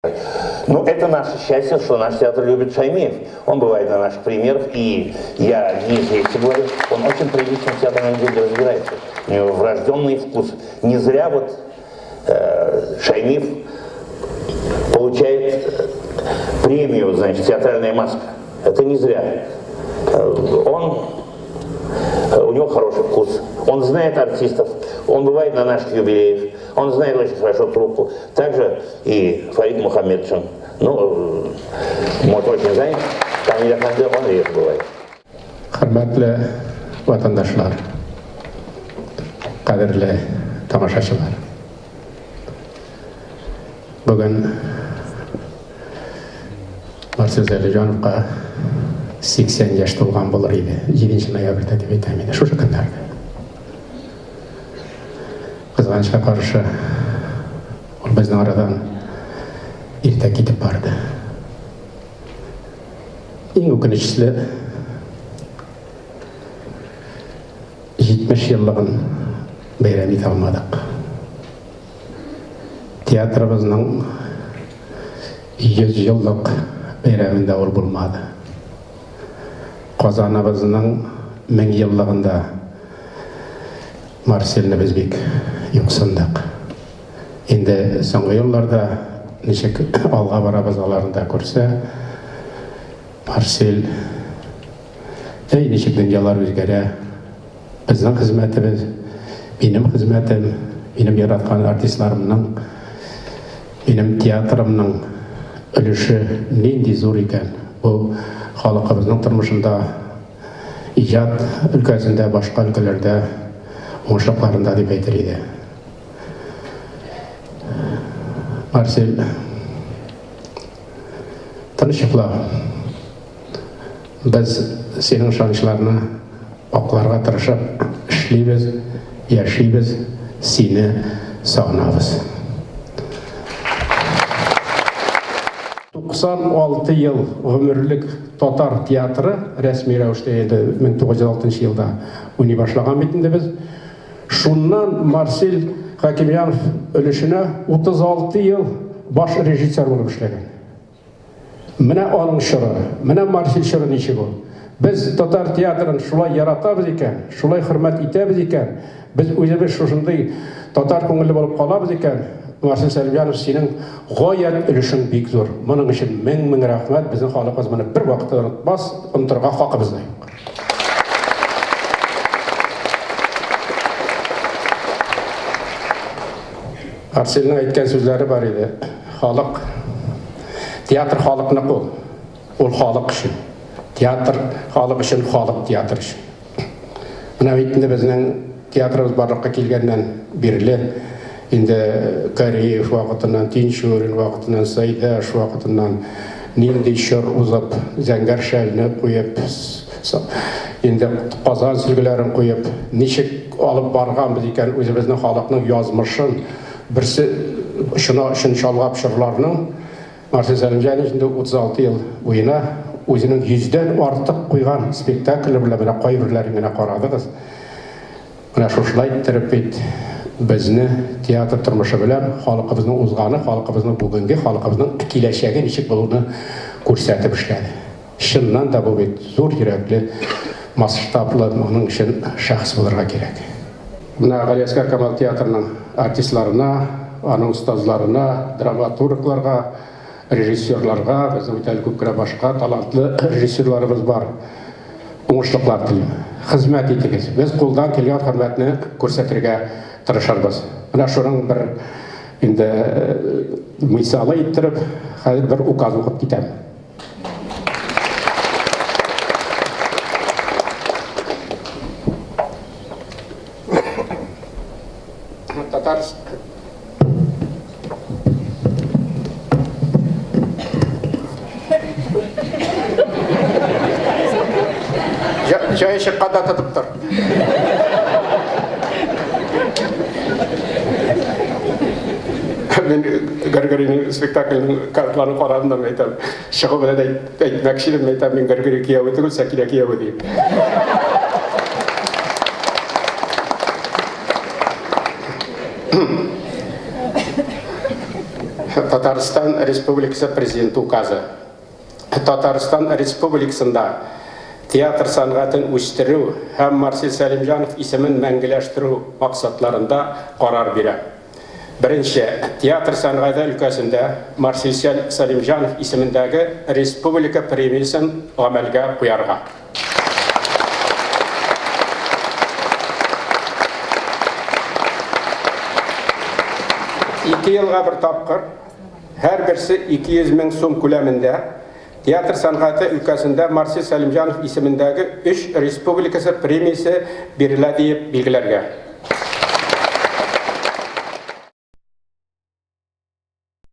Ну, это наше счастье, что наш театр любит Шаймиев. Он бывает на наших премьерах, и я не из говорю, он очень прилично в театральном деле разбирается. У него врожденный вкус. Не зря вот Шаймиев получает премию, значит, «Театральная маска». Это не зря. У него хороший вкус, он знает артистов, он бывает на наших юбилеях, он знает очень хорошо труппу. Также и Фарид Мухаметшин. Ну, может, очень занят, Камиль әфәнде, он реже бывает. Хөрмәтле ватандашлар, кадерле тамашачылар. Бүген Марсель Сәлимҗановка 80 яшь тулган булыр иде. 7 ноябрьдә дип әйтәм инде, шушы көннәрдә. Кызганычка каршы, ул безнең арадан иртә китеп барды. Иң үкенечле, 70 еллыгын бәйрәм итә алмадык. Театрыбызның 100 еллык бәйрәмендә ул булмады. Казаныбызның 1000 еллыгында Марсельне без бик юксындык. Инде соңгы елларда ничек алга барабыз, аларны да күрсә, Марсель, әй, ничек дөньялар үзгәрә. Безнең хезмәтебез, минем хезмәтем, минем яраткан артистларымның, минем театрымның өлеше нинди зур икән. Бу халкыбызның тормышында, иҗат өлкәсендә, башка өлкәләрдә уңышлыкларында дип әйтер иде. Марсель, тыныч йокла. Без синең ышанычларны акларга тырышып эшлибез, яшибез, сине сагынабыз. 96 ел гомерлек татар театры рәсми рәвештә инде 1906 елда уйный башлаган бит инде без. Шуннан Марсель Хәкимҗанов өлешенә 36 ел баш режиссер булып эшләгән. Менә аның чоры, менә Марсель чоры ничек ул. Без татар театрын шулай яратабыз икән, шулай хөрмәт итәбез икән, без үзебез шушындый татар күңелле булып калабыз икән, Марсель Сәлимҗанов, синең гаять өлешең бик зур. Моның өчен мең-мең рәхмәт. Безнең халкыбыз моны бер вакытта онытмас, онытырга хакыбыз да юк. Марсельнең әйткән сүзләре бар иде. Халык, театр халыкныкы ул. Ул халык өчен. Театр халык өчен, халык театр өчен. Менә бит инде безнең театрыбыз барлыкка килгәннән бирле инде Кариев вакытыннан, Тинчурин вакытыннан, Сайдаш вакытыннан нинди чор узып, зәңгәр шәлне куеп, инде Казан сөлгеләрен куеп, ничек алып барганбыз икән үзебезнең халыкның язмышын, берсе очына өчен чалгап чорларның. Марсель Сәлимҗанович инде 36 ел буена үзенең йөздән артык куйган спектакле белән, менә кайберләрен генә карадыгыз. Менә шушылай иттереп бит безне театр тормышы белән халкыбызның узганы, халкыбызның бүгенге, халкыбызның киләчәге ничек булуны күрсәтеп эшләде. Чыннан да бу бит зур йөрәкле, масштаблы, моның өчен шәхес булырга кирәк. Менә Галиәсгар Камал театрының артистларына, аның остазларына, драматургларга, режиссерларга, безнең бит әле күп кенә башка талантлы режиссерларыбыз бар. Уңышлыклар телим. Хезмәт итегез. Без кулдан килгән хөрмәтне күрсәтергә тырышырбыз. Менә шуның бер инде мисалы иттереп, хәзер бер указ укып китәм. Татар Җае чыкканда тотып тор. Мин Гөргөринең спектакльнең картларын карадым да әйтәм. Чыгу белән әйтмәкче идем, әйтәм, мин Гөргөри кияве түгел, Сәкинә кияве дип. Татарстан Республикасы Президенты указы. Татарстан Республикасында театр сәнгатен үстерү һәм Марсель Сәлимҗанов исемен мәңгеләштерү максатларында карар бирә. Беренче, театр сәнгате өлкәсендә Марсель Сәлимҗанов исемендәге республика премиясен гамәлгә куярга. Ике елга бер тапкыр, һәрберсе 200 мең сум күләмендә, театр сәнгате өлкәсендә Марсель Сәлимҗанов исемендәге өч республикасы премиясе бирелә диеп билгеләргә.